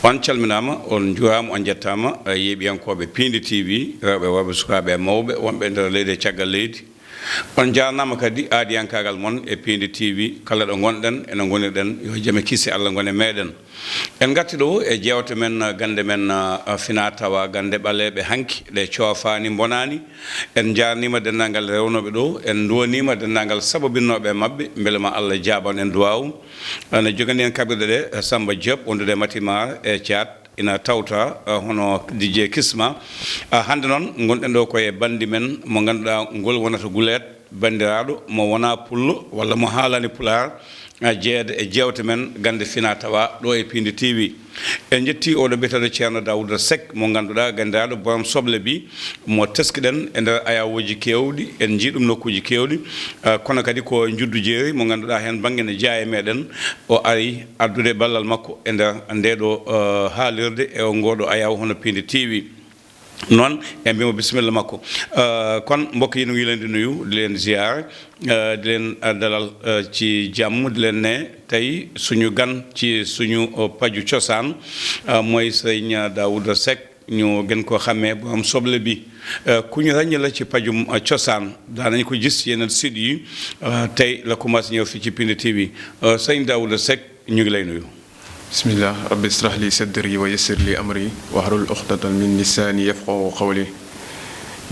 on calminama on juwama on jettama yeeɓiyankoɓe Pindi TV rewɓe worɓe sukaɓe e mawɓe wonɓe nder leydi e caggal leydi on jarnama kadi aadiyankagal moon e Pindi TV kala ɗo gonɗen ene gonirɗen yo jaame kisi Allah gone meɗen en gatti ɗo e jewte men gande men fina tawa gande ɓaleɓe hanki ɗe coofani bonani en jarnima dendagal rewnoɓe ɗo en duwanima dendagal sabobinnoɓe mabɓe beele ma Allah jaaban en duwawu ne jogani en kaɓirɗe ɗe Samba Diop wondude Matimar e Thiat ina tawta hono DJ Kisma hande noon gonɗen ɗo koye bandi men mo ganduɗa ngol wonata gulet bandiraɗo mo wona pullo walla mo haalani pular jeede e jewte men gande fina tawa ɗo e Pindi TV en jetti oɗo biteɗo ceerno Daouda Seck mo ganduɗa gandiraɗo borom soble bi mo teskiɗen e nder ayawoji kewɗi en jiiɗum nokkuji kewɗi kono kadi ko juddu jeeri mo ganduɗa hen banggue ne jeeya e meɗen o ari addude ballal makko e nder ndeɗo haalirde e ngoɗo ayaw hono Pindi TV noon e mbimo bisimilla makko kon mbokk yi nu ngi leen di nuyu di leen ziar di leen dalal ci jàmm di leen ne tey suñu gan ci suñu paju cosaan mooy sëñ Daouda Seck ñu gën koo xamee bu am soble bi ku ñu ràññee la ci pajum cosaan daanañ ko gis yeneen site yi tey la commencé ñëw fii ci Pindi TV sëñ Daouda Seck ñu ngi lay nuyu. bismillah rabbi israh li sadri wa yassir li amri wahlul uqdatan min lisani yafqahu qawli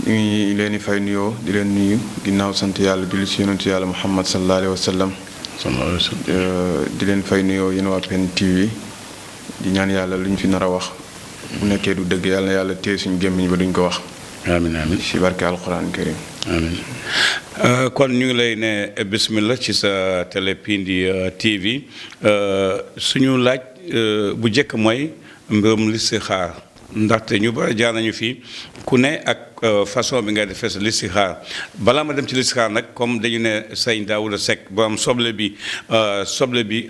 ñu ngi leen di fay nuyoo di leen nuyu ginnaaw sant yàlla julli ci yonentu yàlla Muhammad sallallahu alayhi wa sallam di leen fay nuyoo yéen waa Pindi TV di ñaan yàlla lu ñu fi nar a wax bu nekkee du dëgg yàlla na yàlla téye suñu gémmiñ ba duñ ko wax amiin amiin ci barke alquran karim amiin kon ñu ngi lay ne bismillah ci sa télé Pindi TV suñu laaj bu njëkk mooy mbirum listixaar ndaxte ñu bari jaar nañu fii ku ne ak façon bi ngay defee sa listixaar balaa ma dem ci listixaar nag comme dañu ne sëñ Daouda Seck borom soble bi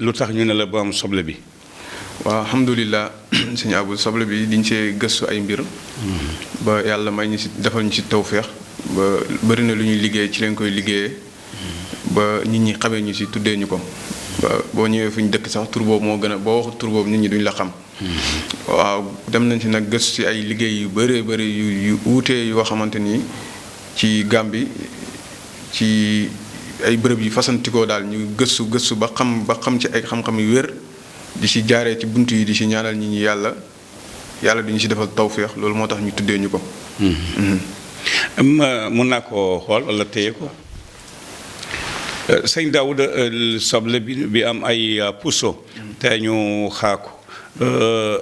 lu tax ñu ne la borom soble bi. waaw alhamdulilah sëñ Abou soble bi diñ see gëstu ay mbir ba yàlla may ñu si defal ñu si tawféex ba bëri na lu ñuy liggéey ci leen koy liggéeyee ba nit ñi xamee ñu si tuddee ñu ko ba boo ñëwee fu ñu dëkk sax tur boobu moo gën a boo waxu tur boobu nit ñi duñ la xam waaw dem nañ si nag gëstu si ay liggéey yu bëree bëri yu uutee yoo xamante ni ci Gàmbi ci ay bërëb yu fasantikoo daal ñu gëstu ba xam ci ay xam-xam yu wér di si jaaree ci bunt yi di si ñaanal nit ñi yàlla duñu si defal tawféex loolu moo tax ñu tuddee ñu ko mun naa ko xool wala téye ko sëñ Daouda soble bi am ay puso te ñu xaako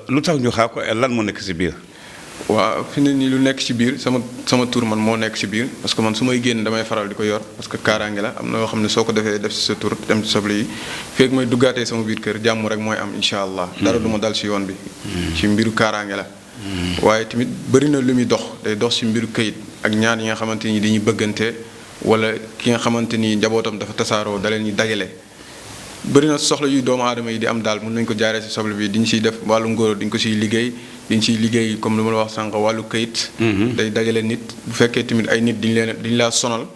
lu tax ñu xaako lan moo nekk si biir waaw fi ne nii lu nekk ci biir sama tur man moo nekk ci biir parce que man su may génn damay faral di ko yor parce que kaaraange la am na yoo xam ne soo ko defee def ci sa tur dem ci soble yi feeg may duggaatee sama biir kër jàmm rek mooy am incha allah dara du ma dal ci yoon bi ci mbiru kaaraange la waaye tamit bëri na lu muy day dox ci mbiru këyit ak ñaar yi nga xamante ni dañuy bëggante wala ki nga xamante ni njabootam dafa tasaaroo da leen ñu dajale bëri na soxla yu doomu aadama yi di am daal mën nañu ko jaaree ci soble bi diñ ciy def wàllu ngóoro diñ ko ciy liggéey diñ ciy liggéey comme lu ma la wax sànq wàllu këyit day dajale nit bu fekkee tamit ay nit diñ laa sonal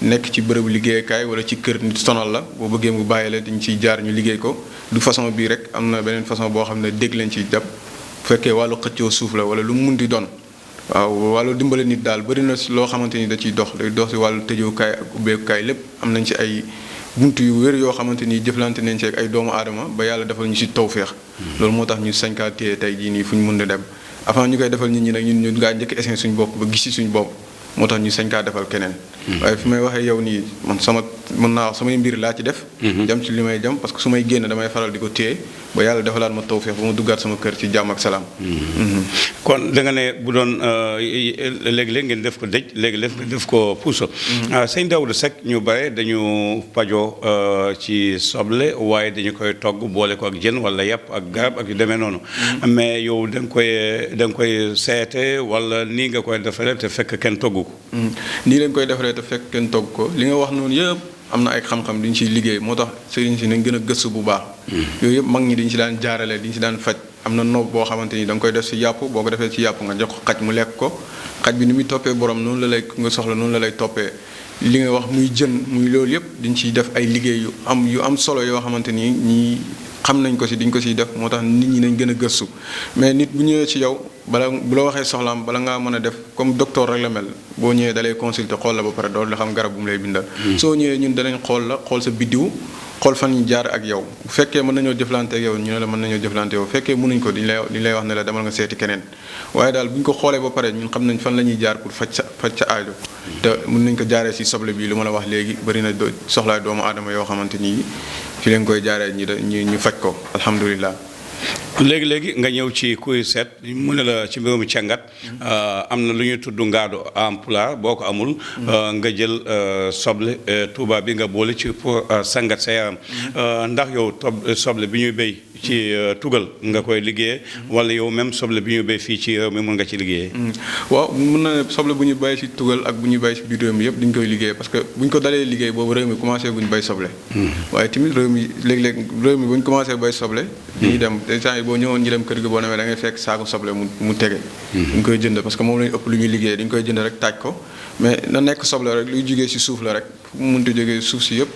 nekk ci bërëbu liggéeykaay wala ci kër nit sonal la boo bëggee mu bàyyi la diñ ciy jaar ñu liggéey ko du façon bii rek am na beneen façon boo xam ne dégg leen ciy jàpp bu fekkee wàllu xëccoo suuf la wala lu mu mun di doon waaw wàllu dimbale nit daal bëri na loo xamante ni da ciy day dox ci wàllu tëjookaay ak ubbeekukaay lépp am nañ ci ay buntu yu wér yoo xamante ni jëflante nañ ci ak ay doomu aadama ba yàlla defal ñu ci tawféex loolu moo tax ñu sañkaa téye tey jii nii fu ñu mën a dem avant ñu koy defal nit ñi nag ñun ngaa njëkk essayé suñu bopp ba gis ci suñu bopp moo tax ñu sañ kaa defal keneen waaye fi may waxee yow nii man mën naa wax samay mbir laa ci def jam ci li may jam parce que su may génn damay faral di ko téye ba yàlla defalaat ma tawféex ba ma duggaat sama kër ci jàmm ak salaam kon da nga ne bu doon léegi-léeg ngeen def ko dëj léegi-léeg nga def ko puuso sëñ Daouda Seck ñu bare dañu pajoo ci soble waaye dañu koy togg boole ko ak jën wala yàpp ak garab ak yu demee noonu mais yow da nga koy seete wala nii nga koy defaree te fekk kenn togg ko nii lañ koy defaree te fekk kenn togg ko li nga wax noonu yëpp am na ay xam-xam diñ ciy liggéey moo tax sëriñ si nañ gën a gëstu bu baax yooyu yëpp mag ñi diñ ci daan jaarale diñ ci daan faj am na noob boo xamante ni da nga koy def ci yàpp boo ko defee ci yàpp nga jox ko xaj mu lekk ko xaj bi ni muy toppee borom noonu la lay nga soxla noonu la lay toppee li nga wax muy jën muy loolu yëpp diñ ciy def ay liggéey yu am solo yoo xamante ni ñii xam nañ ko si diñ ko siy def moo tax nit ñi nañ gën a gëstu mais nit bu ñëwee ci yow bala bu la waxee soxlaam bala ngaa mën a def comme docteur rek la mel boo ñëwee dalay consulter xool la ba pare dool la xam garab bu mu lay bindal. soo ñëwee ñun danañ xool sa biddiw xool fan ñu jaar ak yow bu fekkee mën nañoo jëflante ak yow ñu ne la mën nañoo jëflante yow bu fekkee mënuñ ko diñ lay wax ne la demal nga seeti keneen waaye daal bu ñu ko xoolee ba pare ñun xam nañ fan la ñuy jaar pour faj sa aajo te mën nañ ko jaaree si soble bi lu ma la wax léegi bëri na soxlaay doomu aadama yoo xamante ni fi leen koy jaaree ñu faj ko alhamdulilah. léegi nga ñëw ci kuy seet mu ne la ci mbirum càngat am na lu ñuy tudd ngaado en pulaar boo ko amul nga jël soble tuuba bi nga boole ci pour sangat sa yaram ndax yow soble bi ñuy béy ci tugal nga koy liggéeyee wala yow même soble bi ñuy béy fii ci réew mi mun nga ci liggéeyee. waaw mun na ne soble bu ñu béy ci tugal ak bu ñu béy ci biir réew mi yëpp dañu koy liggéey parce que bu ñu ko dalee liggéey boobu réew mi commencé bu ñu béy soble. waaye tamit réew mi léeg-léeg réew mi bu ñu commencé béy soble. dañuy dem boo ñëwoon ñu dem kër gi boo demee da ngay fekk saako soble mu tege. dañ koy jënd parce que moom lañu ëpp lu ñuy liggéey dañ koy jënd rek taaj ko mais na nekk soble rek luy jógee ci suuf la rek fu mu mënti jógee suuf si yëpp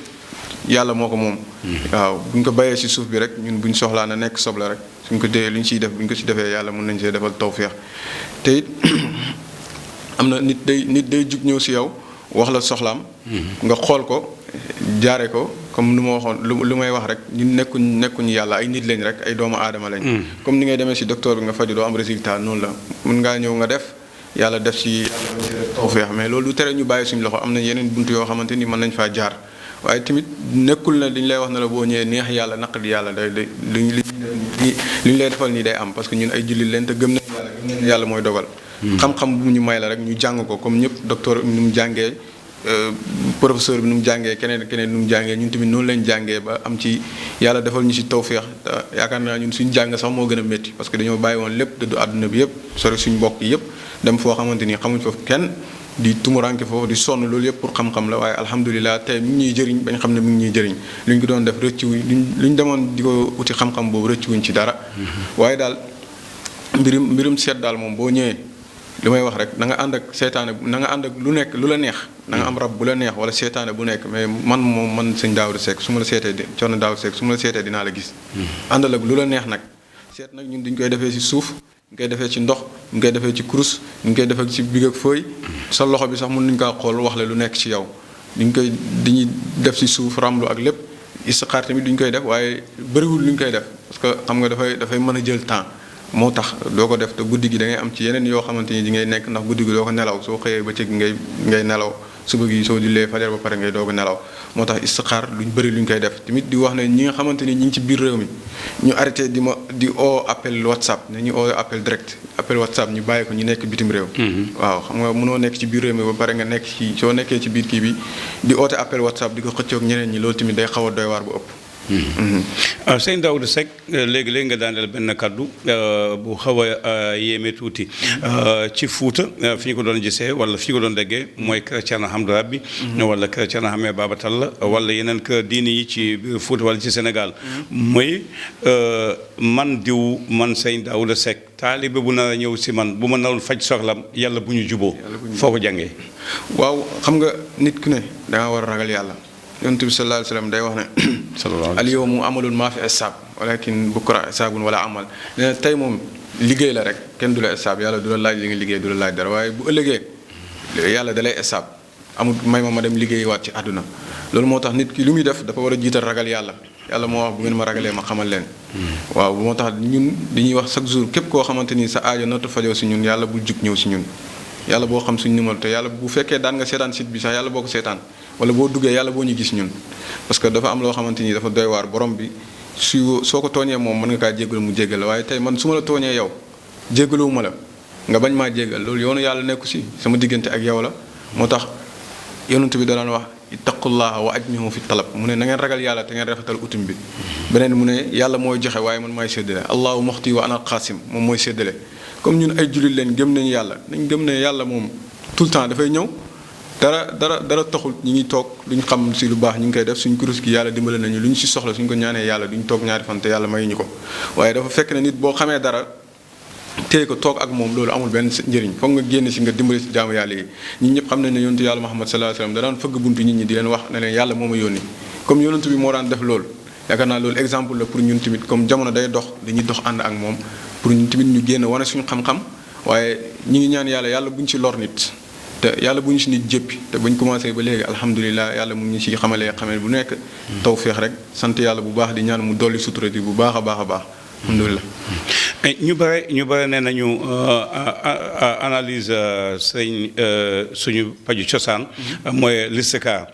yàlla moo ko moom. waaw bu ñu ko bayee ci suuf bi rek ñun bu ñu soxlaa na nekk soble rek suñ ko déyee lu ñu ciy def bu ñu ko ci defee yàlla mën nañ see defal tawfeex te it am na nit day jug ñëw ci yow wax la soxlaam. nga xool ko jaare ko comme lu ma waxoon lu may wax rek ñun nekkuñu yàlla ay nit lañ rek ay doomu aadama lañ. comme ni ngay demee ci docteur bi nga faju doo am résultat noonu la mën ngaa ñëw nga def yàlla def ci tawfeex mais loolu du tere ñu bàyyi suñu loxo am na yeneen buntu yoo xamante ni mën nañ faa jaar waaye tamit nekkul na dañu lay wax ne la boo ñëwee neex yàlla naqadi yàlla day li ñu lay defal nii day am parce que ñun ay jullit leen te gëm nañ yàlla mooy dogal. xam-xam bu ñu may la rek ñu jàng ko comme ñëpp docteur ni mu jàngee. professeur bi nu mu jàngee keneen nu mu jàngee ñun tamit noonu lañ jàngee ba am ci yàlla defal ñu ci tawféex yaakaar naa ñun suñu jàng sax moo gën a métti parce que dañoo bàyyi woon lépp dëddu àdduna bi yëpp sori suñu mbokk yëpp dem foo xamante ni xamuñ foofu kenn di tumuranke foofu di sonn loolu yëpp pour xam-xam la waaye alhamdulilah tey mi ngi ñuy jëriñ bañ xam ne mi ngi ñuy jëriñ lu ñu ko doon def rëcc wuñ lu ñu demoon di ko uti xam-xam boobu rëcc wuñ ci dara waaye daal mbirum seet daal moom boo ñëwee li may wax rek na nga ànd ak seetaane na nga ànd ak lu nekk lu la neex na nga am rab bu la neex wala seetaane bu nekk mais man sëñ Daouda Seck su ma la seetee Thierno Daouda Seck su ma la seetee dinaa la gis àndal ak lu la neex nag seet nag ñun duñ koy defee ci suuf ñu koy defee ci ndox ñu koy defee ci kurus ñu koy defee ci big ak fëy sa loxo bi sax mën nañu kaa xool wax la lu nekk ci yow dañuy def ci suuf ramlu ak lépp istixaar tamit duñ koy def waaye bëriwul lu ñu koy def parce que xam nga dafay mën a jël temps moo tax doo ko def te guddi gi da ngay am ci yeneen yoo xamante ni di ngay nekk ndax guddi gi doo ko nelaw soo xëyee ba ci ngay nelaw suba gi soo jullee fajar ba pare ngay doog a nelaw moo tax istixaar luñ bëri luñ koy def tamit di wax ne ñi nga xamante ni ñi ngi ci biir réew mi ñu arrêté di oo appel whatsapp ne ñu oo appel direct appel whatsapp ñu bàyyi ko ñu nekk bitim réew. waaw xam nga mënoo nekk ci biir réew mi ba pare nga nekk ci soo nekkee ci biir kii bi di oote appel whatsapp di ko xëccoog ñeneen ñi loolu tamit day xaw a doy waar bu ëpp. sëñ Daouda Seck léegi nga daaneel benn kaddu bu xaw a yéeme tuuti ci Fuuta fi ñu ko doon gisee wala fi ñu ko doon déggee mooy kër Thierno Hamdou Rabby wala kër Thierno Hamé Baba Talla wala yeneen kër diini yi ci biir Fuuta wala ci Sénégal mooy man sëñ Daouda Seck taalibe bu nar a ñëw si man bu ma naroon faj soxlam yàlla bu ñu juboo foo ko jàngee. waaw xam nga nit ku ne da nga war a ragal yàlla. yonent bi sallallahu alayhi wa sallam day wax ne al yawmu amalun maa fi hisaab walakin bukra hisaabun wala amal nee na tey moom liggéey la rek kenn du la hisaab yàlla du la laaj li nga liggéey du la laaj dara waaye bu ëllëgee yàlla da lay hisaab amul may ma dem liggéey waat ci àdduna loolu moo tax nit ki lu muy def dafa war a jiital ragal yàlla moo wax bu ngeen ma ragalee ma xamal leen waaw moo tax ñun dañuy wax chaque jour képp koo xamante ni sa aajo natu fajoo si ñun yàlla bu jug ñëw si ñun yàlla boo xam suñu numéro te yàlla bu fekkee daan nga seetaan site bi sax yàlla boo ko seetaan wala boo duggee yàlla boo ñu gis ñun parce que dafa am loo xamante ni dafa doy waar borom bi soo ko tooñee moom mën nga kaa jéggal mu jéggal la waaye tey man su ma la tooñee yow jéggaluwuma la nga bañ maa jéggal loolu yoonu yàlla nekku si sama diggante ak yow la moo tax yonent bi da daan wax ittaqullaha wa ajmihu fi talab mu ne na ngeen ragal yàlla te ngeen rafetal utum bi beneen mu ne yàlla mooy joxe waaye man maay séddale allahu muxti wa ana alqaasim moom mooy séddale comme ñun ay jullit leen gëm nañu yàlla nañ gëm ne yàlla moom tout le temps dafay ñëw dara taxul ñi ngi toog lu ñu xam si lu baax ñu ngi koy def suñ kurus gi yàlla dimbale nañu lu ñu si soxla suñ ko ñaanee yàlla duñ toog ñaari fan te yàlla may ñu ko waaye dafa fekk ne nit boo xamee dara téye ko toog ak moom loolu amul benn njëriñ foog nga génn si nga dimbali si jaamu yàlla yi ñun ñëpp xam nañ ne yonentu yàlla Muhammad sallallahu alayhi wasallam da daan fëgg buntu nit ñi di leen wax ne leen yàlla moo ma yónni comme yonentu bi moo daan def loolu yaakaar naa loolu exemple la pour ñun tamit comme jamono day dox dañuy dox ànd ak moom pour ñun tamit ñu génn wane suñu xam-xam waaye ñi ngi ñaan yàlla buñ ci lor nit te yàlla bu ñu si nit jëppi te buñ commencé ba léegi alhamdulilah yàlla mu ngi ñu si xamale bu nekk tawféex rek sant yàlla bu baax di ñaan mu dolli sutura di bu baax a baax a baax alhamdulilah. ñu bare nee nañu analyse suñu paju cosaan mooy listikaar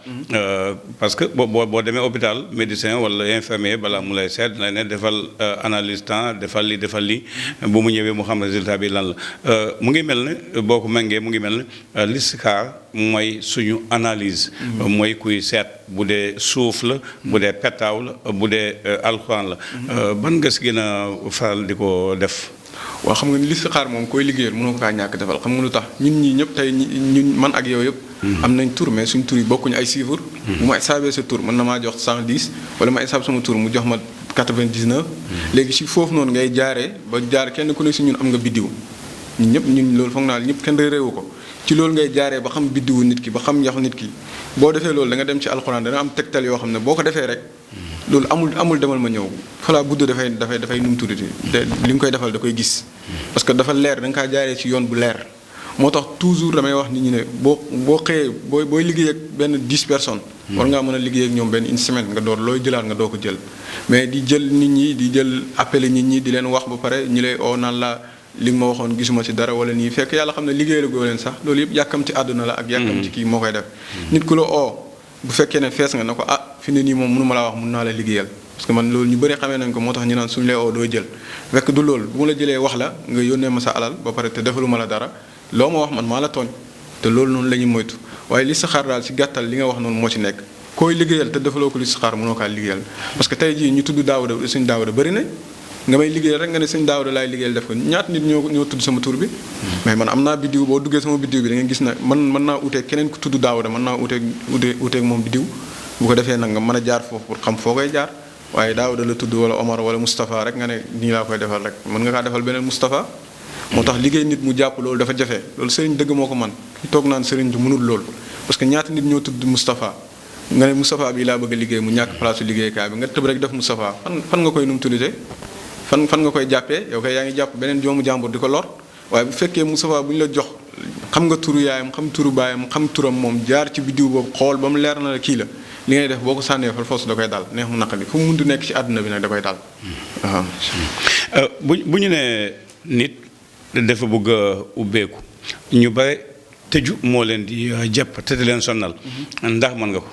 parce que boo demee hôpital médecin wala infirmier balaa mu lay seet dina ne defal analyse temps defal li bu mu ñëwee mu xam résultat bi lan la mu ngi mel ne boo ko méngee mu ngi mel ne listikaar mooy suñu analyse mooy kuy seet bu dee suuf la bu dee pettaaw la bu dee alxuraan la ban nga si gën a faral di ko def. waaw xam nga ni listixaar moom koy liggéeyal mënoo ko kaa ñàkk defal xam nga lu tax ñun ñii ñëpp tey ñun man ak yow yëpp am nañ tur mais suñ tur yi bokkuñu ay chiffres bu ma saabee sa tur mën na maa jox 110 wala ma saab sama tur mu jox ma 99 léegi si foofu noonu ngay jaaree ba jaar kenn ku ne si ñun am nga biddiw ñun loolu foog naa ñëpp kenn réewu ko ci loolu ngay jaaree ba xam biddiwu nit ki ba xam yaxu nit ki boo defee loolu da nga dem ci alxuraan dana am tegtal yoo xam ne boo ko defee rek loolu amul demal ma ñëw falaa budd dafay nu mu tuddati te li nga koy defal da koy gis parce que dafa leer da nga kaa jaaree ci yoon bu leer moo tax toujours damay wax nit ñi ne boo xëyee booy liggéey ak benn 10 personnes war ngaa mën a liggéey ak ñoom benn une semaine nga door looy jëlaat nga doo ko jël mais di jël nit ñi di jël appelé nit ñi di leen wax ba pare ñi lay oo naan la li nga ma waxoon gisuma ci dara wala nii fekk yàlla xam ne liggéey la goo leen sax loolu yëpp yàkkamti àdduna la ak yàkkamti kii moo koy def nit ku la oo bu fekkee ne fees nga na ko fi ne nii moom mënu ma laa wax mun naa la liggéeyal parce que man loolu ñu bëri xamee nañ ko moo tax ñu naan suñu lay oo doo jël fekk du loolu bu ma la jëlee wax la nga yónnee ma sa alal ba pare te defaluma la dara loo ma wax man maa la tooñ te loolu noonu la ñuy moytu waaye li saxaar daal ci gàttal li nga wax noonu moo ci nekk koy liggéeyal te defaloo ko li saxaar mënoo kaa liggéeyal parce que tey jii ñu tudd Daawuda suñ Daawuda bëri na nga may liggéeyal rek nga ne sëñ Daawuda laay liggéeyal def ko ñaata nit ñoo tudd sama tur bi mais man am naa biddiw boo duggee sama biddiw bi da nga gis na man mën naa uteeg keneen ku tudd Daawuda mën naa uteeg moom biddiw bu ko defee nag nga mën a jaar foofu pour xam foo koy jaar waaye Daawuda la tudd wala Omar wala Moustapha rek nga ne nii laa koy defal rek mën nga kaa defal beneen Moustapha moo tax liggéey nit mu jàpp loolu dafa jafe loolu sëriñ dëgg moo ko man ki toog naan sëriñ du mënul loolu parce que ñaata nit ñoo tudd Moustapha nga ne Moustapha bi laa bëgg a liggéey mu ñàkk place liggéeykaay bi nga tëb rek def Moustapha fan nga koy num tuddee fan nga koy jàppee yow kay yaa ngi jàpp beneen joomu jàmbur di ko lor waaye bu fekkee Moustapha bu ñu la jox xam nga turu yaayam xam turu baayam xam turam moom jaar ci biddiw boobu xool ba mu leer na la kii la li ngay def boo ko sànnee fal force da koy dal neex mu naqari fu mu munti nekk ci àdduna bi nag da koy dal waaw. bu ñu nee nit dafa bëgg a ubbeeku ñu bare tëju moo leen di jàpp te di leen sonnal ndax mën nga ko.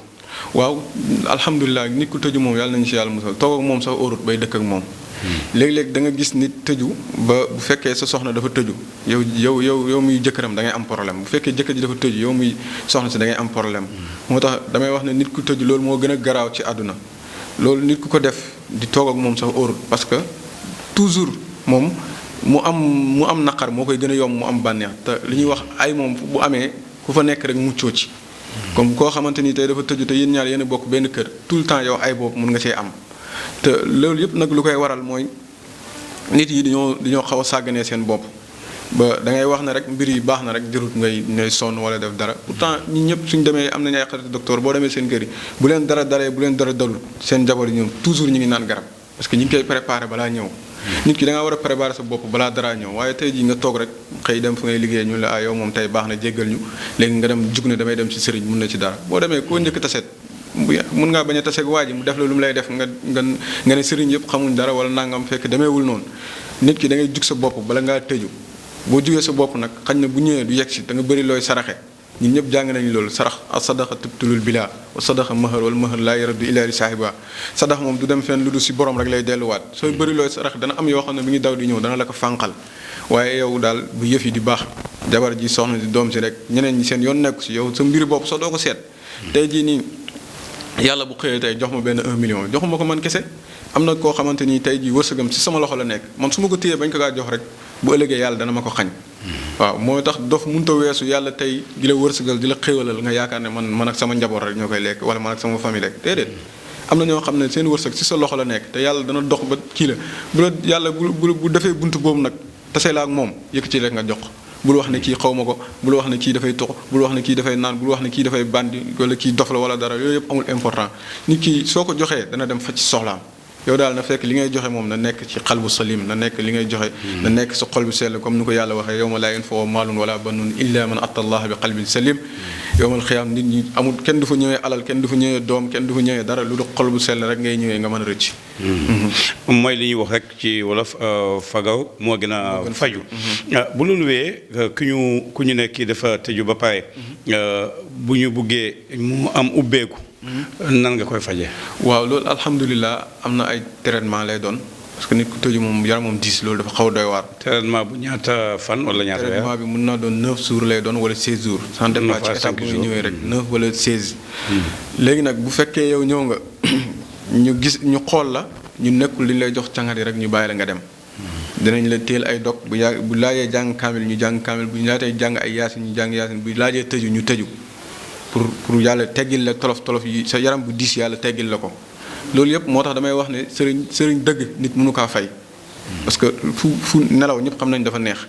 waaw alhamdulilah nit ku tëju moom yàlla nañu si yàlla musal toog ak moom sax óorut bay dëkk ak moom. léeg-léeg da nga gis nit tëju ba bu fekkee sa soxna dafa tëju yow muy jëkkëram da ngay am problème bu fekkee jëkkër ji dafa tëju yow muy soxna si da ngay am problème moo tax damay wax ne nit ku tëju loolu moo gën a garaaw ci àdduna loolu nit ku ko def di toog ak moom sax óorut parce que toujours moom mu am naqar moo koy gën a yomb mu am bànneex te li ñuy wax ay moom bu amee ku fa nekk rek muccoo ci comme koo xamante ni tey dafa tëju te yéen ñaar yéen a bokk benn kër tout le temps yow ay boobu mun nga cee am te loolu yëpp nag lu koy waral mooy nit yi dañoo xaw a sàgganee seen bopp ba da ngay wax ne rek mbir yi baax na rek jërut ngay sonn wala def dara pourtant ñi ñëpp suñ demee am nañu ay xarit docteur boo demee seen kër yi bu leen dara daree bu leen dara dalul seen njaboot yi ñoom toujours ñu ngi naan garab parce que ñu ngi koy préparé balaa ñëw nit ki da nga war a préparé sa bopp balaa dara ñëw waaye tey jii nga toog rek xëy dem fu ngay liggéey ñu la yow moom tey baax na jéggal ñu léegi nga dem jug ne damay dem ci sëriñ mun na ci dara boo demee koo njëkk taseet mun ngaa bañ a taseeg waa ji mu def la lu mu lay def nga ne sëriñ yëpp xamuñ dara wala nangam fekk demeewul noonu nit ki da ngay jug sa bopp bala ngaa tëju boo jugee sa bopp nag xañ na bu ñëwee du yegg si da nga bëri looy saraxe ñun ñëpp jàng nañu loolu sarax a sadaqa tubtulul bila wa sadaqa mahar wala mahar laa yaraddu illa li saahiba sadax moom du dem fenn lu dul si borom rek lay delluwaat sooy bëri looy sarax dana am yoo xam ne mi ngi daw di ñëw dana la ko fànqal waaye yow daal bu yëf yi di baax jabar ji soxna si doom si rek ñeneen ñi seen yoon nekku si yow sa mbiri bopp soo doo ko seet tey jii nii yàlla bu xëyee tey jox ma benn 1 million joxuma ko man kese am na koo xamante ni tey jii wërsëgam ci sama loxo la nekk man su ma ko téyee bañ ko kaa jox rek bu ëllëgee yàlla dana ma ko xañ waaw moo tax dof mënut a weesu yàlla tey di la wërsëgal di la xéewalal nga yaakaar ne man ak sama njaboot rek ñoo koy lekk wala man ak sama famille rek déedéet am na ñoo xam ne seen wërsëg ci sa loxo la nekk te yàlla dana dox ba kii la bu la yàlla bu defee buntu boobu nag tase la ak moom yëkkati rek nga jox bul wax ne kii xaw ma ko bul wax ne kii dafay tox bul wax ne kii dafay naan bul wax ne kii dafay bandi wala kii dof la wala dara yooyu yëpp amul important nit ki soo ko joxee dana dem faj soxlaam yow daal na fekk li ngay joxe moom na nekk ci xalbu salim na nekk li ngay joxe na nekk sa xol bu sell comme ni ko yàlla waxee yawma laa yanfa'u maalun wala banuun illa man atta allaha bi qalbin salim yawmal xiyaam nit ñi amul kenn du fa ñëwee alal kenn du fa ñëwee doom kenn du fa ñëwee dara lu dul xol bu sell rek ngay ñëwee nga mën a rëcc mooy li ñuy wax rek ci wolof fagaw moo gën a faju bu loolu wee ku ñu ne kii dafa tëju ba pare bu ñu buggee mu am ubbeeku nan nga koy fajee. waaw loolu alhamdulilah am na ay traitement lay doon parce que nit ku tëju moom yaramam diis loolu dafa xaw a doy waar. traitement bu ñaata fan wala ñaata weer. traitement bi mun naa doon 9 jours lay doon wala 16 jours. sans dépend ci étape bu nga ñëwee rek 9 wala 16. léegi nag bu fekkee yow ñëw nga ñu xool la ñu nekkul li ñu lay jox càngat yi rek ñu bàyyi la nga dem. dinañ la teel ay dog bu laajee jàng kaamil ñu jàng kaamil bu laajee jàng ay yaasin ñu jàng yaasin bu laajee tëju ñu tëju. pour yàlla teggil la tolof yi sa yaram bu diis yàlla teggil la ko loolu yëpp moo tax damay wax ne sëriñ dëgg nit mënu kaa fay parce que fu nelaw ñëpp xam nañ dafa neex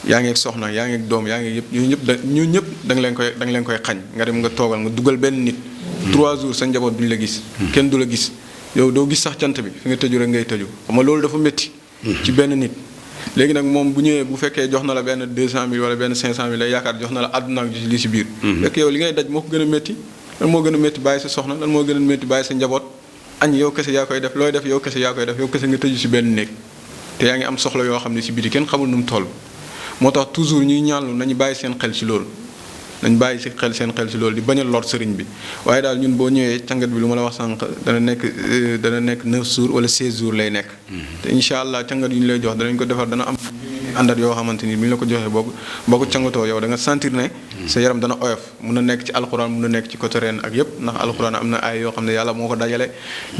yaa ngi ak soxna yaa ngi ak doom yaa ngi yëpp ñooñu ñëpp da nga leen koy xañ nga dem nga toogal nga dugal benn nit 3 jours sa njaboot duñu la gis kenn du la gis yow doo gis sax jant bi fi nga tëju rek ngay tëju xam nga loolu dafa métti ci benn nit léegi nag moom bu ñëwee bu fekkee jox na la benn 200 000 wala benn 500 000 lay yaakaar jox na la àdduna ak li ci biir. fekk yow li ngay daj moo ko gën a métti lan moo gën a métti bàyyi sa soxna lan moo gën a métti bàyyi sa njaboot añ yow kese yaa koy def looy def yow kese yaa koy def yow kese nga tëju ci benn néeg te yaa ngi am soxla yoo xam ne ci biti kenn xamul nu mu toll moo tax toujours ñuy ñaanlu nañu bàyyi seen xel ci loolu nañ bàyyi seen xel ci loolu di bañ a lor sëriñ bi waaye daal ñun boo ñëwee càngat bi lu ma la wax sànq dana nekk 9 jours wala 16 jours lay nekk te incha allah càngat yu ñu lay jox danañ ko defar dana am àndat yoo xamante ni bi ñu la ko joxee boo ko càngatoo yow da nga sentir ne sa yaram dana oyof mun na nekk ci alxuraan mun na nekk ci côté reen ak yépp ndax alxuraan am na ay yoo xam ne yàlla moo ko dajale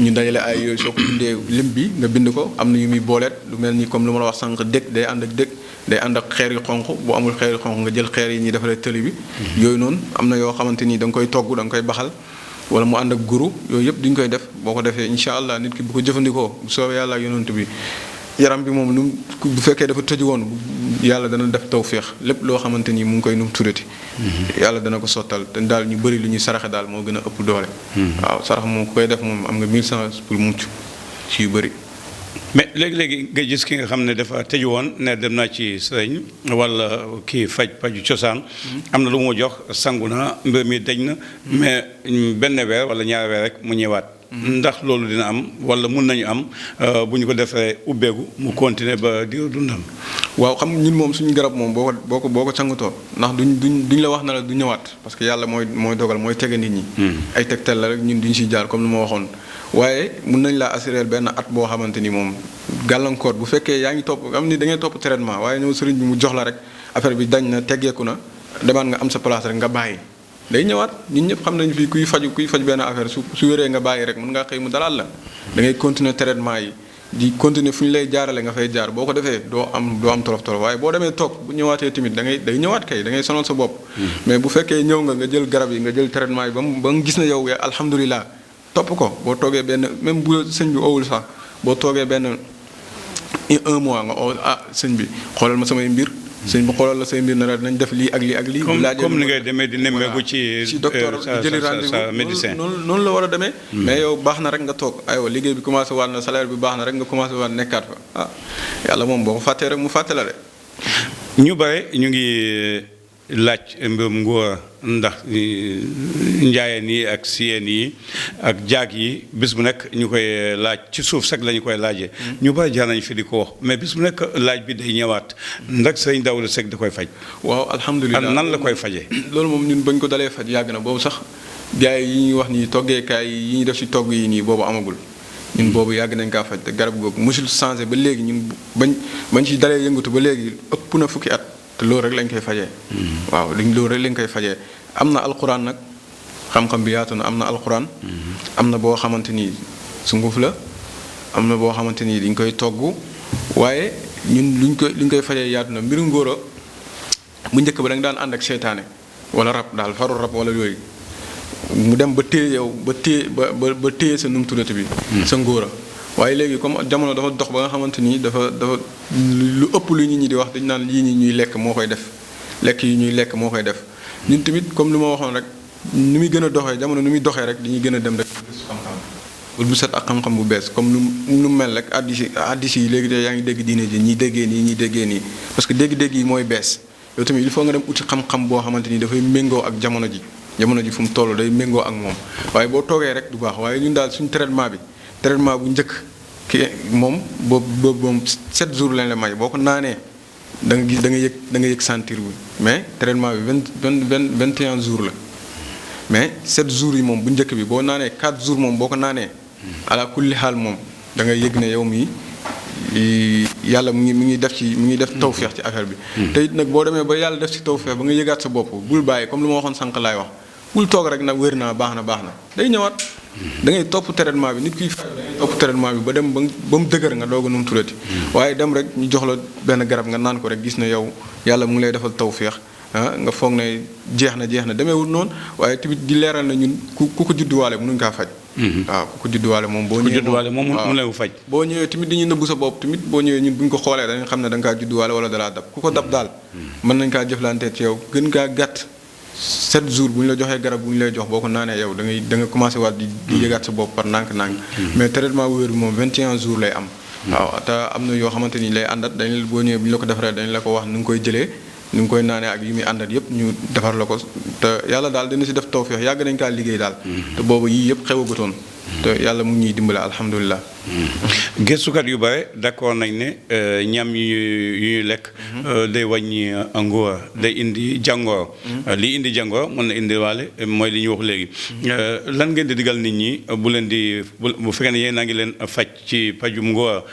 ñu dajale ay yooyu soo ko bindee lim bi nga bind ko am na yu muy booleet lu mel ni comme lu ma la wax sànq dëkk day ànd ak dëkk day ànd ak xeer yu xonq bu amul xeer yu xonq nga jël xeer yi ñuy defaree tëli bi yooyu noonu am na yoo xamante ni da nga koy togg da nga koy baxal wala mu ànd ak guru yooyu yëpp duñ koy def boo ko defee incha allah nit ki bu ko jëfandikoo bu soobee yàlla ak yonent bi yaram bi moom nu bu fekkee dafa tëju woon yàlla dana def tawféex lépp loo xamante ni mu ngi koy nu mu tuddati yàlla dana ko sottal te daal ñu bëri lu ñuy saraxe daal moo gën a ëpp doole waaw sarax moom ku koy def moom am nga 1000 chance pour mucc ci yu bëri mais léegi-léegi nga gis ki nga xam ne dafa tëju woon ne dem naa ci sëriñ wala kii paju cosaan am na lu mu jox sangu na mbir mi daj na mais benn weer wala ñaari weer rek mu ñëwaat ndax loolu dina am wala mun nañu am bu ñu ko defee ubbeeku mu continuer ba di dundam waaw xam ñun moom suñu garab moom boo ko sangatoo ndax duñ la wax na la du ñëwaat parce que yàlla mooy dogal mooy tege nit ñi ay tegtal la rek ñun duñ si jaar comme lu ma waxoon waaye mun nañ laa assurer benn at boo xamante ni moom gàllankoor bu fekkee yaa ngi topp am ni da ngay topp traitement waaye ñëw sëriñ bi mu jox la rek affaire bi dañ na teggeeku na demaat nga am sa place rek nga bàyyi day ñëwaat ñun ñëpp xam nañu fii kuy faj benn affaire su wéree nga bàyyi rek mën ngaa xëy mu dalal la da ngay continuer traitement yi di continuer fu ñu lay jaarale nga fay jaar boo ko defee doo am tolof waaye boo demee toog bu ñëwaatee tamit day ñëwaat kay da ngay sonal sa bopp mais bu fekkee ñëw nga jël garab yi nga jël traitement yi ba nga gis na yow alhamdulilah topp ko boo toogee benn même bu sëñ bi owul sax boo toogee benn 1 mois nga sëñ bi xoolal ma samay mbir sëñ bi xoolal la say mbir na nañ def lii ak lii ak lii. comme ni ngay demee di nemmeeku ci docteur jëli rendez-vous médecin noonu la war a demee. mais yow baax na rek nga toog aywa liggéey bi commencé waat na salaire bi baax na rek nga commencé waat nekkaat fa yàlla moom boo ko fàttee rek mu fàtte la de. ñu bare ñu ngi laaj mbirum ngóora ndax njaayeen yi ak siyeen yi ak jaag yi bis bu nekk ñu koy laaj ci suuf sax la ñu koy laajee. ñu bari jaar nañ fi di ko wax mais bis bu nekk laaj bi day ñëwaat ndax sëñ Daouda Seck da koy faj. waaw alhamdulilah nan la koy fajee. loolu moom ñun bañ ko dalee faj yàgg na boobu sax gars yi ñuy wax nii toggeekaay yi ñuy def ci togg yi nii boobu amagul. ñun boobu yàgg nañ kaa faj te garab googu mosul changé ba léegi ñun bañ ci dalee yëngatu ba léegi ëpp na fukki at. te loolu rek lañ koy fajee. waaw loolu rek lañ koy fajee am na alxuraan nag xam-xam bi yaatu na am na alxuraan. am na boo xamante ni sunguf la am na boo xamante ni dañ koy togg waaye ñun luñ koy fajee yaatu na mbiru ngóora bu njëkk ba da nga daan ànd ak seytaane wala rab daal faru rab wala yooyu mu dem ba téye yow ba téye sa num tuddati bi. sa ngóora waaye léegi comme jamono dafa dox ba nga xamante ni dafa lu ëpp lu nit ñi di wax dañu naan lii ñi ñuy lekk moo koy def lekk yi ñuy lekk moo koy def ñun tamit comme li ma waxoon rek ni muy gën a doxee jamono ni muy doxee rek dañuy gën a dem rek xam-xam bu set ak xam-xam bu bees comme nu mel rek addis yi léegi de yaa ngi dégg diine ji ñiy déggee nii ñiy déggee nii parce que dégg-dégg yi mooy bees yow tamit il faut nga dem uti xam-xam boo xamante ni dafay méngoo ak jamono ji fu mu toll day méngoo ak moom waaye boo toogee rek du baax waaye ñun daal suñu traitement bu njëkk ki moom boobu moom 7 jours lañ la may boo ko naanee da nga gis da nga yëg sentir bi mais traitement bi 21 jours la mais 7 jours yi moom bu njëkk bi boo naanee 4 jours moom boo ko naanee ala kulli xaal moom da nga yëg ne yow mii yàlla mu ngi def tawfeex ci affaire bi. te it nag boo demee ba yàlla def ci tawfeex ba nga yëgaat sa bopp bul bàyyi comme lu ma waxoon sànq laay wax bul toog rek nag wér naa baax na day ñëwaat. da ngay topp traitement bi nit kuy fay da ngay topp traitement bi ba dem ba mu dëgër nga doog a nu mu turati. waaye dem rek ñu jox la benn garab nga naan ko rek gis na yow yàlla mu ngi lay defal tawfeex nga foog ne jeex na demeewul noonu waaye tamit di leeral na ñun ku ko judduwaale mënuñ kaa faj. waaw ku ko judduwaale moom boo ñëwee mu lay faj. boo ñëwee tamit dañuy nëbbu sa bopp tamit boo ñëwee ñun bu ñu ko xoolee dañu xam ne da nga kaa judduwaale wala dalaa dab ku ko dab daal mën nañ kaa jëflantee ci yow gën kaa gàtt 7 jours bu ñu la joxee garab bu ñu lay jox boo ko naanee yow da nga commencé waat di yëgaat sa bopp par nànk-nànk mais traitement bu wér bi moom 21 jours lay am. waaw te am na yoo xamante ni lay àndat dañ boo ñëwee bu ñu la ko defaree dañ la ko wax nu nga koy jëlee ni nga koy naanee ak yi muy àndat yëpp ñu defar la ko te yàlla daal dina si def tawfeex yàgg nañ kaa liggéey daal. te boobu yii yëpp xewagutoon te yàlla mu ngi ñuy dimbale alhamdulilah. gëstukat yu bare d'accord nañ ne ñam yu ñuy lekk. day wàññi ngóor day indi jàngoro. li indi jàngoro mën na indi waale mooy li ñu wax léegi. lan ngeen di digal nit ñi bu leen di bu fekkee ne yéen a ngi leen faj ci pajum ngóor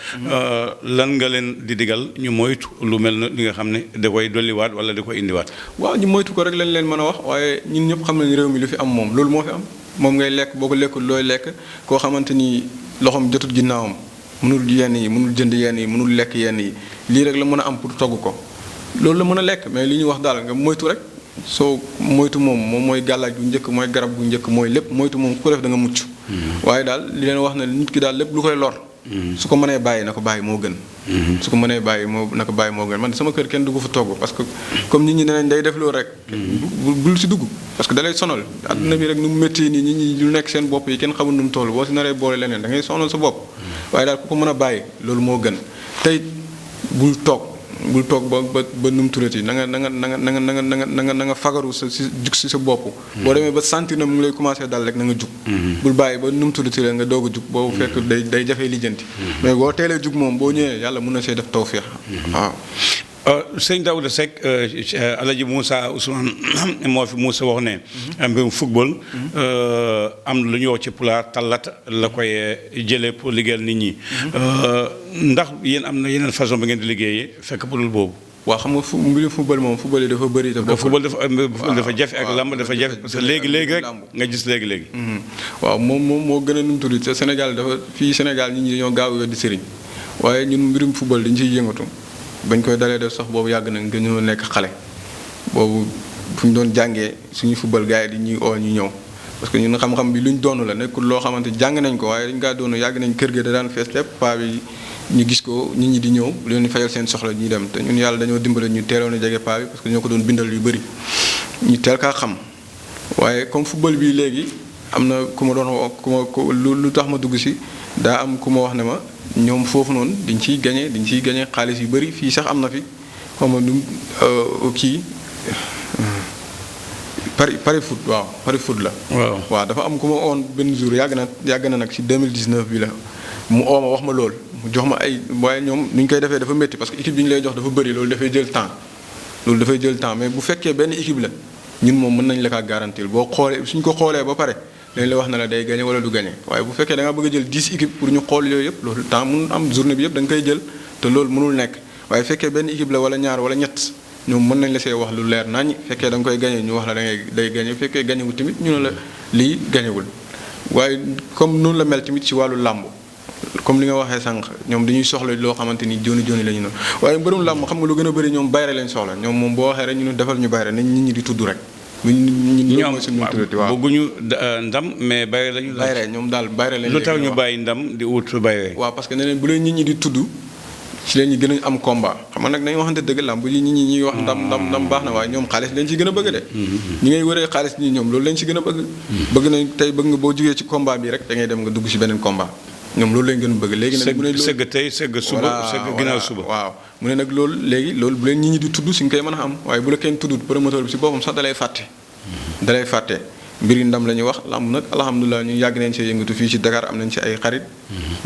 lan nga leen di digal ñu moytu lu mel na li nga xam ne da koy dolliwaat wala da koy indiwaat. waaw ñu moytu ko rek lañ leen mën a wax waaye ñun ñëpp xam nañ réew mi lu fi am moom loolu moo fi am moom ngay lekk boo ko lekkul looy lekk koo xamante ni loxoom jotut ginnaawam mënul yenn yi mënul jënd yenn yi mënul lekk yenn yi lii rek la mën a am pour togg ko loolu la mën a lekk mais li ñuy wax daal nga moytu rek soo moytu moom mooy gàllaaj bu njëkk mooy garab bu njëkk mooy lépp moytu moom ku ko def da nga mucc waaye daal li leen wax ne nit ki daal lépp lu koy lor su ko mënee bàyyi na ko bàyyi moo gën su ko mënee bàyyi na ko bàyyi moo gën man sama kër kenn du ko fa togg parce que comme nit ñi ne nañ day def loolu rek bul si dugg parce que da lay sonal àdduna bi rek nu mu métti nii nit ñi lu nekk seen bopp yi kenn xamul nu mu toll boo si naree boole leneen da ngay sonal sa bopp waaye daal ku ko mën a bàyyi loolu moo gën tey bul toog ba nu mu turati na nga fagaru sa si jug si sa bopp boo demee ba sentir na mu ngi lay commencé dal rek na nga jug bul bàyyi ba nu mu turati rek nga doog a jug boobu fekk day jafee lijjanti mais boo teelee jug moom boo ñëwee yàlla mën na see def tawfeex waaw sëñ Daouda Seck Alaji Moussa Ousmane moo fi Moussa wax ne mbirum football am lu ñuy wax ci pulaar tallat la koy jëlee pour liggéeyal nit ñi ndax yéen am na yeneen façon bi ngeen di liggéeyee fekk pour boobu waaw xam nga mbirum football moom football yi dafa bëri te football dafa jafe ak lamb dafa jafe parce que léegi rek nga gis léegi waaw moom moo gën a num tudd te Sénégal dafa fii Sénégal nit ñi dañoo gaaw weddi sëriñ waaye ñun mbirum football dañ ciy yëngatu bañ koy dalee def sax boobu yàgg na nga ñëw nekk xale boobu fu ñu doon jàngee suñu football gars yi di ñuy oo ñu ñëw parce que ñun xam-xam bi luñ doonu la nekkul loo xamante jàng nañ ko waaye dañ kaa doonu yàgg nañ kër ga da daan fees lépp paa bi ñu gis ko nit ñi di ñëw leen fayal seen soxla ñuy dem te ñun yàlla dañoo dimbale ñu teeloon a jege paa bi parce que ñoo ko doon bindal yu bëri ñu teel kaa xam waaye comme football bi léegi am na ku ma doon wax lu tax ma dugg si daa am ku ma wax ne ma ñoom foofu noonu dañ ciy gañe xaalis yu bëri fii sax am na fi xam nga nu kii pari foot waaw pari foot la. waaw dafa am ku ma oon benn jour yàgg na nag ci 2019 bi la mu oo ma wax ma lool mu jox ma ay waaye ñoom ni ñu koy defee dafa métti parce que équipe bi ñu lay jox dafa bëri loolu dafay jël temps mais bu fekkee benn équipe la ñun moom mën nañ la kaa garantir boo xoolee suñ ko xoolee ba pare. dañ la wax na la day gagné wala du gagné waaye bu fekkee da nga bëgg a jël 10 équipes pour ñu xool yooyu yëpp loolu temps mun am journée bi yëpp da nga koy jël te loolu mënul nekk waaye fekkee benn équipe la wala ñaar wala ñett ñoom mën nañ la see wax lu leer nañ fekkee da nga koy gagné ñu wax la da ngay day gagné fekkee gagné wul tamit ñu ne la lii gagné wul waaye comme noonu la mel tamit ci wàllu làmb comme li nga waxee sànq ñoom dañuy soxla loo xamante ni joni la ñu noonu waaye mbërum làmb xam nga lu gën a bëri ñoom bayre lañ soxla ñoom moom boo waxee rek ñu ne defal ñu bayre nañ nit ñi di tudd rek ñoom mooy suñu tuddati waaw bëgguñu ndam mais bayre lañu laaj. bayre ñoom daal bayre lañ. lu tax ñu bàyyi ndam di wut bayre. waaw parce que nee nañ bu leen nit ñi di tudd ci leen ñi gën a am combat xam nga nag nañu waxante dëgg lamb yi nit ñi ñuy wax ndam baax na waaye ñoom xaalis lañ ci gën a bëgg de. ñi ngay wëree xaalis ñi ñoom loolu lañ ci gën a bëgg. bëgg nañ tey bëgg nga boo jugee ci combat bi rek da ngay dem nga dugg ci beneen combat ñoom loolu lañ gën a bëgg. léegi nag mu ne loolu sëgg tey sëgg suba sëgg ginnaaw suba. waaw mu ne nag loolu léegi loolu bu leen nit ñi di tudd si nga koy mën a am waaye bu la kenn tuddut promoteur bi si boppam sax dalay fàtte mbiri ndam la ñuy wax lamb nag alhamdulilah ñu yàgg nañ see yëngatu fii ci Dakar am nañ ci ay xarit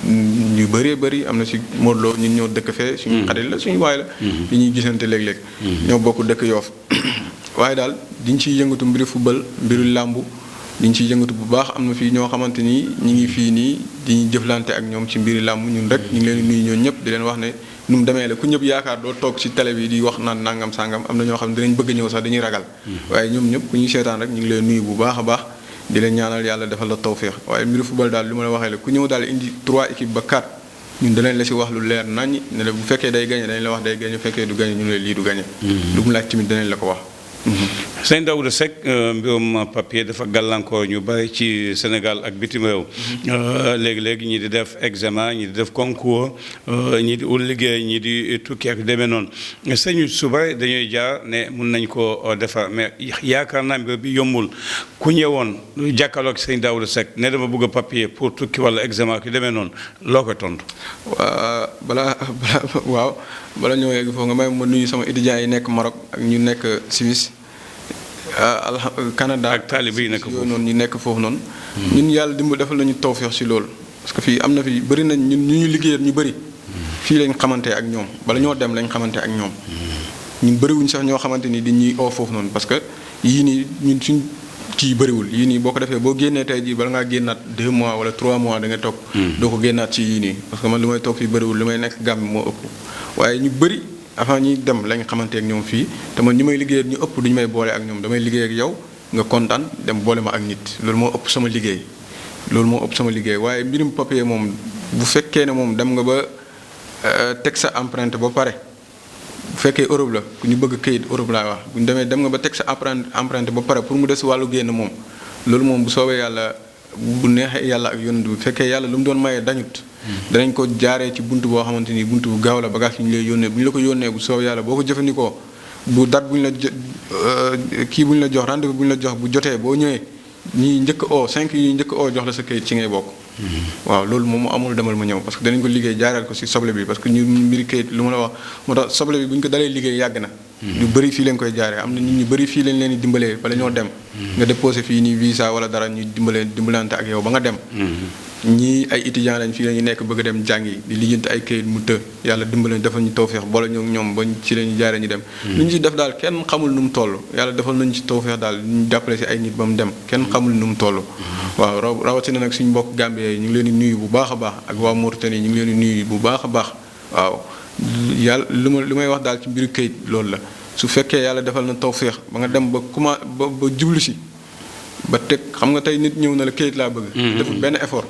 ñu bëree bëri am na si Modou Lo ñun ñoo dëkk fee suñu xarit la suñu waay la yi ñuy gisante léeg-léeg ñoo bokk dëkk Yoof waaye daal diñ ciy yëngatu mbiri football mbiru làmb diñ ciy yëngatu bu baax am na fii ñoo xamante ni ñi ngi fii nii diñuy jëflante ak ñoom ci mbiri làmb ñun rek ñu ngi leen nuyu ñoo ñëpp di leen wax ne nu mu demee la ku ñëpp yaakaar doo toog ci télé bi di wax naan nangam sangam am na ñoo xam ne dinañ bëgg ñëw sax dañuy ragal waaye ñoom ñëpp ku ñuy seetaan rek ñu ngi leen nuyu bu baax a baax di leen ñaanal yàlla defal la tawféex waaye mbiru football daal li ma la waxee la ku ñëw daal indi 3 équipes ba 4 ñun danañ la si wax lu leer naññ ne la bu fekkee day gagné dañ la wax day gagné bu fekkee du gagné ñu ne lii du gagné lu mu laaj tamit danañ la ko wax. sëñ Daouda Seck mbirum papier dafa gàllankoor ñu bari ci Sénégal ak bitim réew léegi-léegi ñi di def examen ñi di def concours ñi di ut liggéey ñi di tukki ak demee noonu sëñ su bari dañuy jaar ne mun nañ ko defar mais yaakaar naa mbir bi yombul ku ñëwoon jàkkaarloo ak sëñ Daouda Seck ne dama bëgg a papier pour tukki wala examen ak demee noonu loo koy tontu. bala ñëw yegg foofu nga may ma nuyu sama étudiants yi nekk Maroc ak ñu nekk Suisse Canada ak taalibe yi nekk foofu noonu ñu nekk foofu noonu. ñun yàlla dimbali defal nañu tawfeex si loolu. parce que fii am na fi bëri nañ ñun ñu liggéeyal ñu bëri. fii lañ xamante ak ñoom bala ñoo dem lañ xamante ak ñoom. ñun bëriwuñ sax ñoo xamante ni dañuy oo foofu noonu parce que yii nii ñun suñ kii bëriwul yii nii boo ko defee boo génnee tey jii bala ngaa génnaat 2 mois wala 3 mois da nga toog. doo ko génnaat ci yii nii parce que man li may toog fii bëriwul li may nekk Gàmbi moo ëpp waaye ñu bëri. avant ñuy dem lañ xamante ak ñoom fii te man ñi may liggéeyal ñu ëpp duñu may boole ak ñoom damay liggéey ak yow nga kontaan dem boole ma ak nit loolu moo ëpp sama liggéey waaye mbirum papier moom bu fekkee ne moom dem nga ba teg sa empreinte ba pare bu fekkee Europe la ku ñu bëgg këyit Europe laa wax bu ñu demee dem nga ba teg sa empreinte ba pare pour mu des wàllu génn moom loolu moom bu soobee yàlla bu neexee yàlla ak yonent bu fekkee yàlla lu mu doon mayee dañut danañ ko jaaree ci buntu boo xamante ni buntu bu gaaw la bagage yi ñu lay yónnee bu ñu la ko yónnee bu soobee yàlla boo ko jëfandikoo bu date bu ñu la kii bu ñu la jox rendez-vous bu ñu la jox bu jotee boo ñëwee ñi njëkk oo 5 yi njëkk oo jox la sa këyit ci ngay bokk. waaw loolu moom amul demal ma ñëw parce que danañ ko liggéey jaareel ko si soble bi parce que ñu mbiri këyit lu ma la wax moo tax soble bi bu ñu ko dalee liggéey yàgg na. ñu bëri fii lañ koy jaaree am na nit ñu bëri fii lañ leen di dimbalee bala ñoo dem. nga déposé fii nii visa wala dara ñu dimbalante ak yow ba nga dem. ñii ay étudiants lañ fii la ñu nekk bëgg a dem jàngi di lijjanti ay këyit mu të yàlla dimbale defal ñu tawféex boole ñoom ba ci la ñu jaaree ñu dem. lu ñu ci def daal kenn xamul nu mu toll yàlla defal nañu ci tawféex daal ñu jàppale si ay nit ba mu dem kenn xamul nu mu toll. waaw rawatina nag suñu mbokk Gambie yi ñu ngi leen di nuyu bu baax a baax ak waa Mauritanie ñu ngi leen di nuyu bu baax a baax waaw yàlla li may wax daal ci mbiru këyit loolu la su fekkee yàlla defal na tawféex ba nga dem ba jublu si ba teg xam nga tey nit ñëw na la këyit laa bëgg. deful benn effort.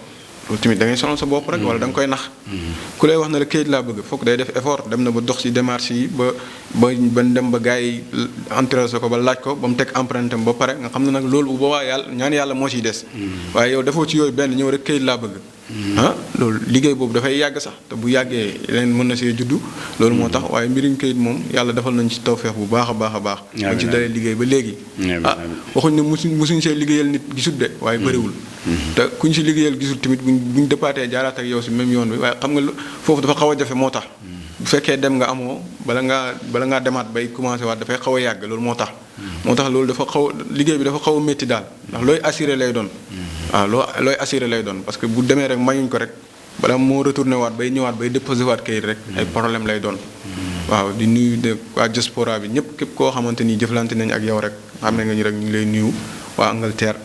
loolu tamit da ngay sonal sa bopp rek wala da nga koy nax. ku lay wax na la këyit laa bëgg foog day def effort dem na ba dox ci démarche yi ba dem ba gars yi intéressé ko ba laaj ko ba mu teg empreinte am ba pare nga xam ne nag loolu bu boobaa yàlla ñaan yàlla moo ciy des. waaye yow defoo ci yooyu benn ñëw rek këyit laa bëgg. loolu liggéey boobu dafay yàgg sax te bu yàggee leen mën na see juddu. loolu moo tax waaye mbirum këyit moom yàlla defal nañ ci tawfeex bu baax a baax a baax. dañ ci dalee liggéey ba léegi. waxuñ ne musuñ see liggéeyal nit gisut de waaye bëriwul. te kuñ si liggéeyal gisul tamit buñ dëppaatee jaaraat ak yow si même yoon bi waaye xam nga foofu dafa xaw a jafe moo tax. bu fekkee dem nga amoo bala ngaa demaat bay commencé waat dafay xaw a yàgg loolu moo tax. moo tax loolu dafa xaw liggéey bi dafa xaw a métti daal ndax looy assuré lay doon. waaw looy assuré lay doon parce que bu demee rek mayuñ ko rek bala moo retourné waat bay ñëwaat bay déposé waat kayit rek ay problème lay doon. waaw di nuyu de waa diaspora bi ñëpp képp koo xamante ni jëflante nañ ak yow rek xam ne nga ñu rek ñu ngi lay nuyu waa Angleterre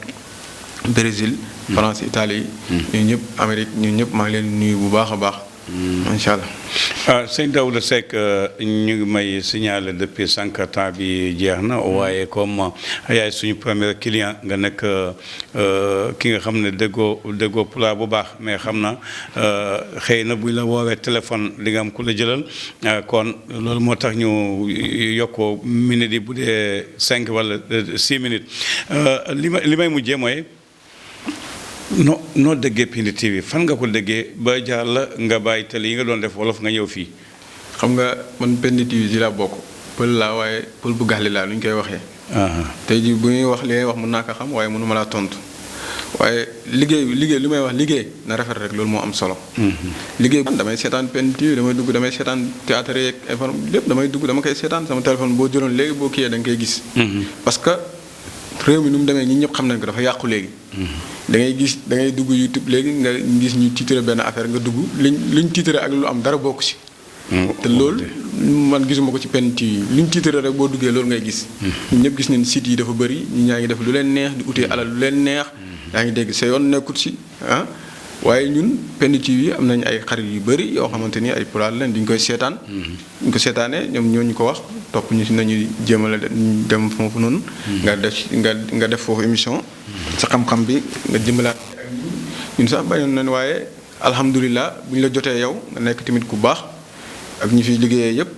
Brésil. France Italie. ñun ñëpp Amérique ñun ñëpp maa ngi leen nuyu bu baax a baax. incha allah. sëñ Daouda Seck ñu ngi may signaler depuis 5 ans bi jeex na waaye comme yaay suñu premier client nga nekk ki nga xam ne déggoo pulaar bu baax mais xam na xëy na buñ la woowee téléphone di nga am ku la jëlal kon loolu moo tax ñu yokkoo minutes yi bu dee 5 wala 6 minutes li may mujjee mooy noo déggee Pindi TV fan nga ko déggee ba jaar la nga bàyyi télé yi nga doon def wolof nga ñëw fii. xam nga man Pindi TV ji laa bokk pël laa waaye pël bu gaxli laa lu ñu koy waxee. tey jii bu ñuy wax li ngay wax mën naa ko xam waaye mënuma laa tontu waaye liggéey li may wax liggéey na rafet rek loolu moo am solo. liggéey damay seetaan Pindi TV damay seetaan théâtre yeeg lépp damay dugg dama koy seetaan sama téléphone boo jëloon léegi boo kiiyee da nga koy gis. parce que réew mi nu mu demee ñi ñëpp xam nañ ko dafa yàqu léegi. da ngay dugg YouTube léegi nga gis ñu titre benn affaire nga dugg liñ titre ak lu am dara bokk ci. te loolu man gisuma ko ci Pindi TV luñ titre rek boo duggee loolu ngay gis. ñun ñëpp gis nañ site yi dafa bëri ñi ñaa ngi def lu leen neex di utee alal lu leen neex. yaa ngi dégg sa yoon nekkut si waaye ñun Pindi TV am nañ ay xarit yu bëri yoo xamante ni ay pulaar leen duñ koy seetaan. duñ ko seetaanee ñoom ñoo ñu ko wax topp ñu si nañu jéemale dem foofu noonu. nga def foofu émission. sa xam-xam bi nga jëmbalaat ak ñun sax bañoon nañ waaye alhamdulilah bu ñu la jotee yow nga nekk tamit ku baax ak ñi fiy liggéeyee yëpp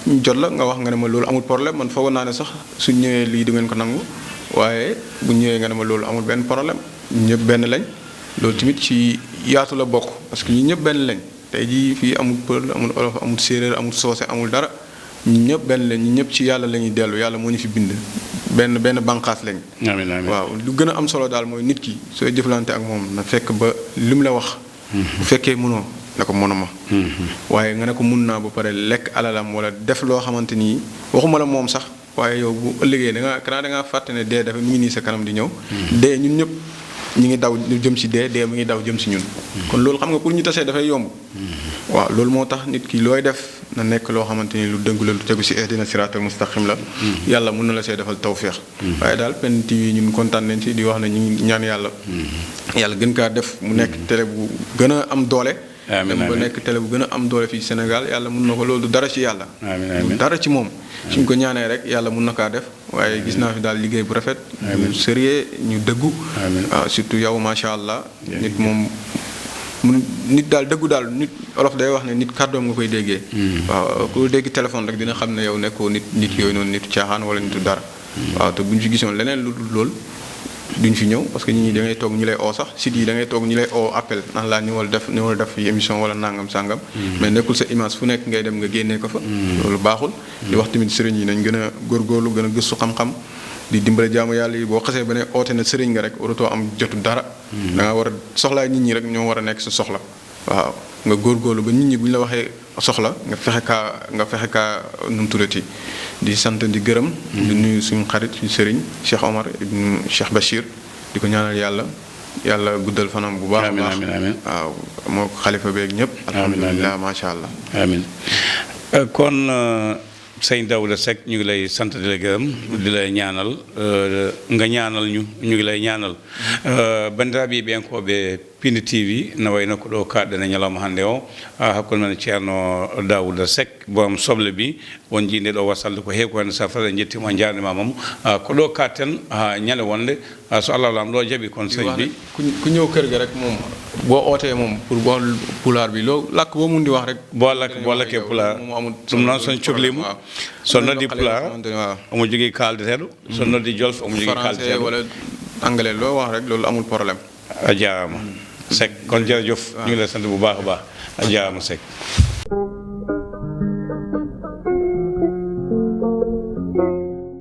ñu jot la nga wax nga ne ma loolu amul problème man foogoon naa ne sax suñ ñëwee lii du ngeen ko nangu waaye bu ñëwee nga ne ma loolu amul benn problème ñëpp benn lañ loolu tamit ci yaatu la bokk parce que ñi ñëpp benn lañ tey jii fii amul pël amul olof amul séeréer amul soose amul dara ñi ñëpp benn lañ ñi ñëpp ci yàlla la ñuy dellu yàlla moo ñu fi bind benn bànqaas lañ. amiin waaw lu gën a am solo daal mooy nit ki sooy jëflante ak moom na fekk ba li mu la wax. bu fekkee mënoo ne ko mënuma. waaye nga ne ko mun naa ba pare lekk alalam wala def loo xamante ni waxuma la moom sax waaye yow bu ëllëgee da ngaa fàtte ne dee dafa mu ngi nii sa kanam di ñëw. dee ñun ñëpp ñu ngi daw jëm si dee mu ngi daw jëm si ñun. kon loolu xam nga pour ñu tasee dafay yomb. waaw loolu moo tax nit ki looy def na nekk loo xamante ni lu dëngu la lu tegu si ihdina siraatal mustaqim la. yàlla mun na la see defal tawféex. waaye daal Pindi TV ñun kontaan nañ si di wax ne ñu ngi ñaan yàlla. yàlla gën kaa def mu nekk télé bu gën a am doole. dem ba nekk télé bu gën a am doole fii Sénégal yàlla mun na ko loolu du dara ci yàlla. du dara ci moom. suñ ko ñaanee rek yàlla mun na kaa def waaye gis naa fi daal liggéey bu rafet. ñu sérieux ñu dëggu. waaw surtout yow macha allah. nit moom. nit daal dëggu daal nit olof day wax ne nit kàddoom nga koy déggee. waaw ku dégg téléphone rek dina xam ne yow nekkoo nit yooyu noonu nitu caaxaan wala nitu dara. waaw te bu ñu fi gisoon leneen lu dul lool duñ fi ñëw parce que nit ñi da ngay toog ñu lay oo sax site yi da ngay toog ñu lay oo appel ndax laa ñu war def fi émission wala nangam sàngam. mais nekkul sa image fu nekk ngay dem nga génnee ko fa. loolu baaxul. di wax tamit sëriñ yi nañ gën a góorgóorlu gën a gëstu xam-xam. di dimbale jaamu yàlla yi boo xasee ba ne oote na sëriñ nga rek waratoo am jotu dara. da nga war a soxlaa nit ñi rek ñoo war a nekk sa soxla. waaw nga góorgóorlu ba nit ñi bu ñu la waxee soxla nga fexe kaa nu mu tuddati di sant di gërëm. di nuyu suñu xarit suñu sëriñ Cheikh Omar ibnu Cheikh Bachir di ko ñaanal yàlla guddal fanam bu baax a baax. amiin waaw moo xalifa beeg ñëpp. alhamdulilah macha allah. amiin kon. Sëñ Daouda Seck ñu ngi lay sant di la gërëm di la ñaanal nga ñaanal ñu ngi lay ñaanal bandiraɓe ɓenkoɓe Pindi TV no wayno ko ɗo kaɗɗen e ñalawma hannde o hakkude men ceerno Daouda Seck borom soble bi won jiinde ɗo wasalde ko heewi ko hannde safara en jettima jaarnima mom ko ɗo katten ñande wonde so Allah lam ɗo jaaɓi kon sëñ bi ku ñëw kër ga rek moom boo ootee moom pour boo pulaar bi loo lakk boo mun di wax rek boo lakkee pulaar ɗum noon son cohlima so noddi pulaar omo jogii kaldeteɗo so noddi jolf omo jogii kaldeteɗo wala anglais loo wax rek loolu amul problème a jaarama Seck kon jërëjëf ñu ngi lay sant bu baax a baax a jaarama Seck